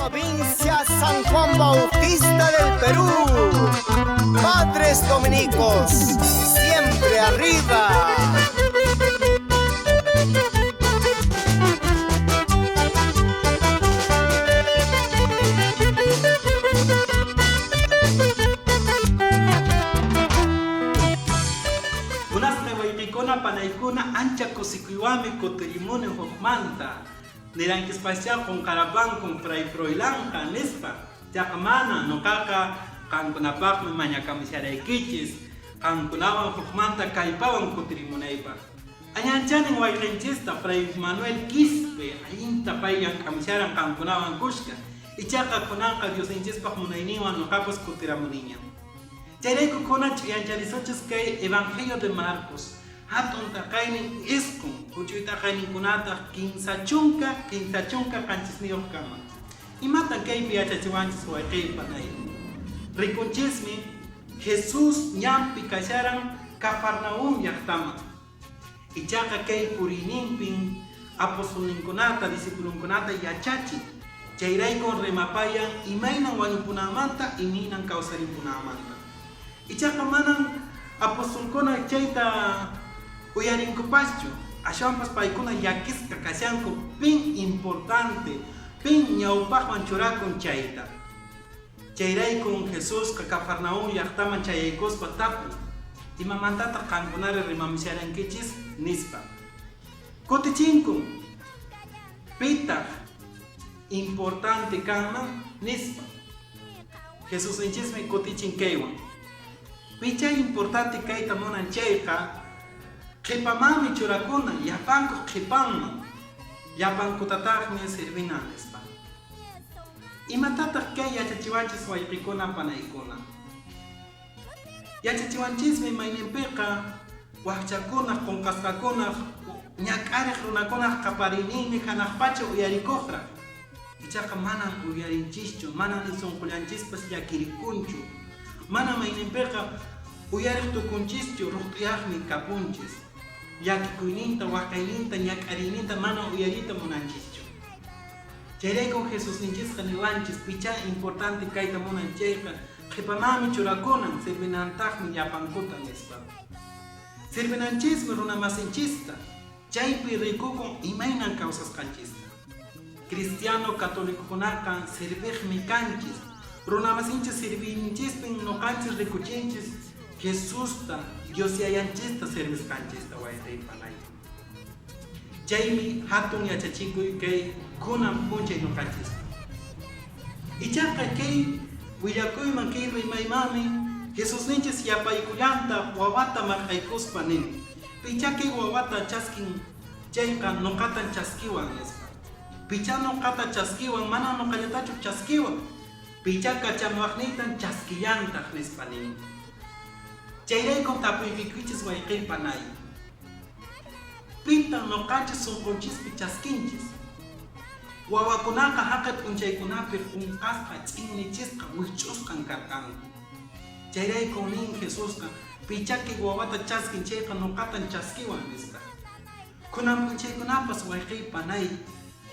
Provincia San Juan Bautista del Perú. Padres Dominicos, siempre arriba. Kunasqa wayqiykuna panaykuna ancha kusikuywanmi kutirimuni hukmanta. Nirankispaschá qunqarapankun Fray Froilánqa nispa. Chaqa mana, nuqaqa qankunapaqmi mañakamusharaykichis qankunawan hukmanta kallpawan kutirimunaypaq. Añanchanin wayqinchista Fray Manuel Quispe allinta pay llank'amusharan qankunawan kushka. Ichaqa kunanqa Diosninchispaq munayninwan nuqapas kutiramuniña. Chayrayku kunan ch'uyancharisunchis kay Evangelio de Marcos hatun taqaynin isqun, huch'uy taqayninkunataq 30, 37 kama. Imatan kaypi yachachiwanchis wayqiy panay? Rikunchismi Jesús ñanpi kasharan Cafarnaúm llaqtaman. Ichaqa kay puriyninpin apostolninkunata, discipulonkunata yachachin. Chayraykun rimapayan imaynan wañupunanmanta, imaynan kawsarimpunanmanta. Ichaqa manan apostolkuna chayta uyarinkupaschu, ashwanpas paykuna llakisqa kashanku pin importante, pin ñawpaqman churakun chayta. Chayraykun Jesusqa Cafarnaúm llaqtaman chayaykuspa tapun, Imamantataq qankunari rimamusharankichis? nispa. Kutichinkun, Pitaq importante kanman? nispa. Jesusninchismi kutichin kaywan, Pichá importante kayta munan chayqa, qhipamanmi churakunan, llapankuq qhipanman, llapankutataqmi servinan, nispa. Imatataq kay yachachiwanchis wayqikuna panaykuna? Yachachiwanchismi mayninpiqa wajchakunaq, qonqasqakunaq, ñak'ariq runakunaq qapariyninmi hanaq pacha uyarikuqraq. Ichaqa manan uyarinchischu, manan ni sonqollanchispas llakirikunchu. Mana mayninpiqa uyariq tukunchischu, ruqt'uyaqmi kapunchis. Llakikuyninta, waqayninta, ñak'ariyninta mana uyariyta munanchischu. Chayraykun Jesusninchisqa niwanchis, pichá importante kayta munan chayqa, qhipamanmi churakunan, sirvinantaqmi llapankuta, nispa. Sirvinanchismi runamasinchista, chaypi rikukun imaynan kawsasqanchista. Cristiano catolicokunaqa sirviqmi kanchis, runamasinchis sirviyninchispin noqanchis rikuchinchis Jesusta, Dios Yayanchista servisqanchista, wayqey panay. Chaymi hatun yachachikuy kay kunan p'unchay noqanchispa. Ichaqa kay willakuyman, kay rimaymanmi Jesusninchis yapaykullanta wawata marq'aykuspa nin, Pichá kay wawata chaskin chayqa noqatan chaskiwan, nispa. Pichá noqata chaskiwan manan noqallatachu chaskiwan, pichá kachamuwaqniytan chaskillantaq, nispa nin. Chayraykun tapuykiykichis wayqey panay. Pitan noqanchis sonqonchispi chaskinchis? Wawakunaqa haqay p'unchaykunapi qonqasqa, ch'innichisqa, wikch'usqan karqanku. Chayraykun nin Jesusqa, Pichá kay wawata chaskin chayqa noqatan chaskiwan, nispa. Kunan p'unchaykunapas wayqey panay,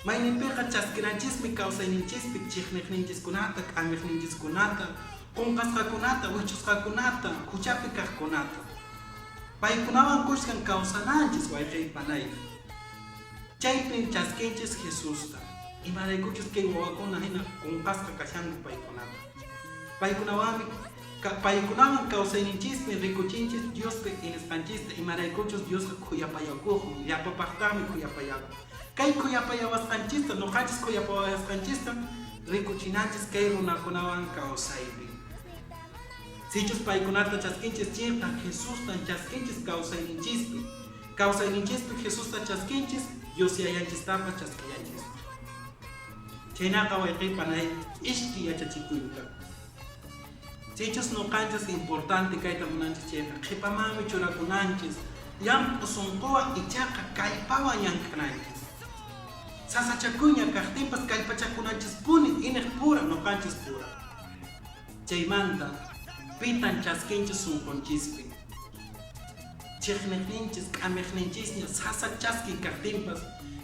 mayninpiqa chaskiranchismi kawsayninchispi chiqniqninchiskunata, k'amiqninchiskunata, qonqasqakunata, wikch'usqakunata, huchapi kaqkunata. Paykunawan kushkan kawsananchis wayqey panay. Chaypin chaskinchis Jesusta, imaraykuchus kay wawakuna hina qonqasqa kashanku paykunata. Paykunawanmi paykunawan kawsayninchispin rikuchinchis Diospi inisqanchista, imaraykuchus Diosqa khuyapayakuqmi, llapapaqtaqmi khuyapayakun. Kay khuyapayawasqanchista, noqanchis khuyapayawasqanchista rikuchinanchis kay runakunawan kawsaypi. Sichus paykunata chaskinchis chayqa, Jesustan chaskinchis kawsayninchispi. Kawsayninchispi Jesusta chaskinchis, Dios Yayanchistapas chaskillanchis. Chhaynaqa wayqey panay ishki yachachikuyta. Sichus noqanchis importante kayta munanchis chayqa, qhipamanmi churakunanchis, llamp'u sonqowan ichaqa kallpawan llank'ananchis. Sasachakuyña kaqtinpas kallpachakunanchispuni ineq pura, noqanchis pura. Chaymanta, pitan chaskinchis sonqonchispi? Chiqniqninchis, k'amiqninchisña sasa chaskiy kaqtinpas,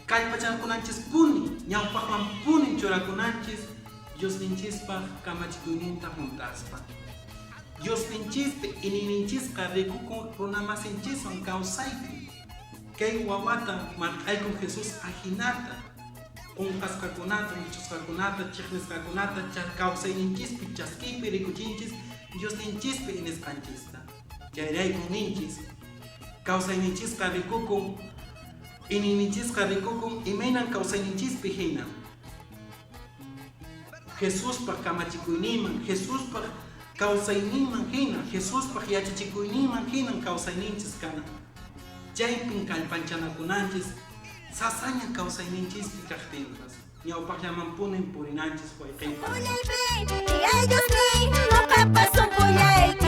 kallpachakunanchispuni, ñawpaqmanpunin churakunanchis. Diosninchispaq kamachikuyninta hunt'aspa. Diosninchispi iñiyninchisqa rikukun runamasinchiswan kawsaypi. Kay wawata marq'aykun Jesús ahinata, qunqasqakunata, wichusqakunata, chiqnisqakunata kawsayninchispi chaskiypi rikuchinchis Diosninchispi iñisqanchista. Chayraykun ninchis, kawsayninchisqa rikukun, iñiyninchisqa rikukun imaynan kawsayninchispi hina. Jesuspaq kamachikuyninman, Jesuspaq kawsayninman hina, Jesuspaq yachachikuyninman hinan kawsayninchis kanan. Chaypin kallpanchanakunanchis sasaña kawsayninchispi kaqtinpas, ñawpaqllamanpunin purinanchis wayqiypas. Noqapa sunqullaypi.